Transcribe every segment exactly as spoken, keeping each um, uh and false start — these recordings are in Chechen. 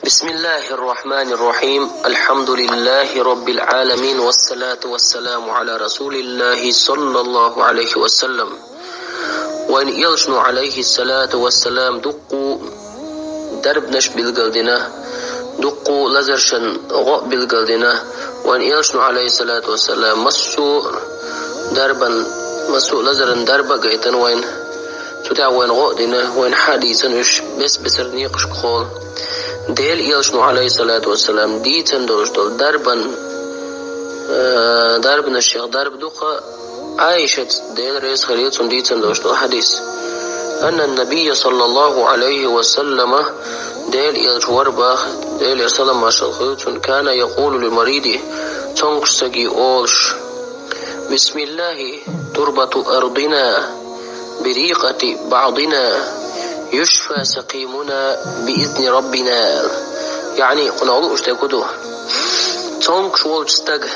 بسم الله الرحمن الرحيم. الحمد لله رب العالمين، والصلاة والسلام على رسول الله صلى الله عليه وسلم. Вайн элчано, алейхи салату вассалам, дуккху дарбанаш билгалдина, дуккху лазаршан гӀо билгалдина. Вайн элчано, алейхи салату вассалам, массо а дарбан, массо а лазаран дарба а гайтина вайна. Цу тӀехь вайна гӀо а дина, вайна хьа а дийцина уьш бес-бесара некъашкахула. Делан элчано, алейхи салату вассалам, дийцина долуш долу дарбан, э, дарбанашех дарба ду-кх Ӏайшатца, Дела реза хуьлийла цунна, дийцина долуш долу хьадис. أن النبي صلى الله عليه وسلم, Делан элча вара боху, Делера салам-маршалла хуьлийла цунна, كان يقول لمريضه, цомгуш стаге олуш: بسم الله تربة أرضنا بريقة بعضنا يشفى سقيمنا بإذن ربنا. Яъни, кхунах лууш дерг хӀун ду? Цомгуш волчу стага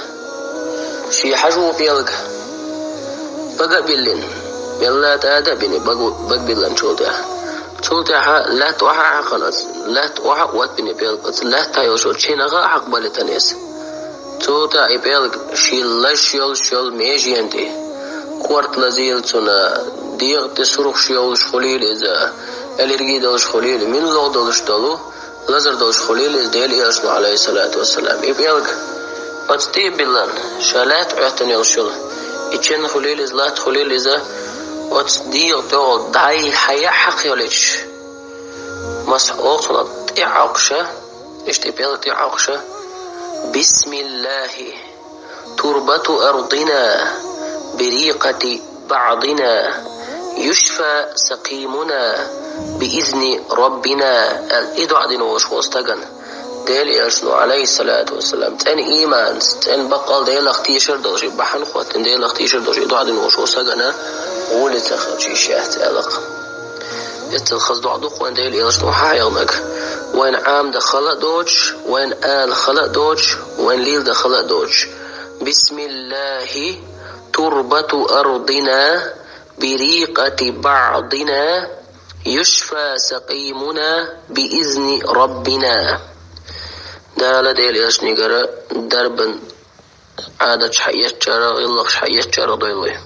шен хьажо пӀелг бага а биллина, мелла а тӀада а бина, бага, бага биллинчул тӀаьхьа. Цул тӀаьхьа лаьтта охьа а хьаькхина оцу, лаьтта охьа а оттабина пӀелг оцу, лаьттахь йолчу чинах а хьакхабалийтина иза. Цул тӀаьхьа и пӀелг шен лазаш йолуш йолу меженна тӀе, кӀорта лазийла цунна, дегӀа тӀе сурхаш йолуш хуьлийла иза, аллерги долуш хуьлийла, муьлхха долуш долу лазар долуш хуьлийла иза, Делан элчано, алейхи салату вассалам. И пӀелг оцу тӀе а биллина, ша лаьтта Ӏоьттина йолуш йолу, и чен хуьлийла иза, латта хуьлийла иза, оцу дегӀа тӀехула дӀай-хьай а хьакха йолуьйтуш, масхь олу цунах тӀе а Ӏоккхуш, иштта и пӀелг тӀе а Ӏоккхуш: بسم الله تربة أرضنا بريقة بعضنا يشفى سقيمنا بإذن ربنا, аьлла, и доӀа дина волуш волу стагана. Делан элчано, алейхи салату вассалам, цӀена ийманца, цӀена баккъал Делах тешар долуш, и бахьана хӀоттийна Делах тешар долуш, и доӀа дина волуш волу стагана гӀоли ца хилча йиш яц, аьлла-кх. Эццал хаза доӀа ду-кх вайн Делан элчано хьахьехнарг. Вайна Ӏамадан хала а доцуш, вайна ала хала а доцуш, вайна леладан хала а доцуш. بسم الله تربة أرضنا بريقة بعضنا يشفى سقيمنا بإذن ربنا. Дала Делан элчанегара дарбан Ӏадаташ хьаэцначарах, гӀиллакхаш хьаэцначарах дойла вай.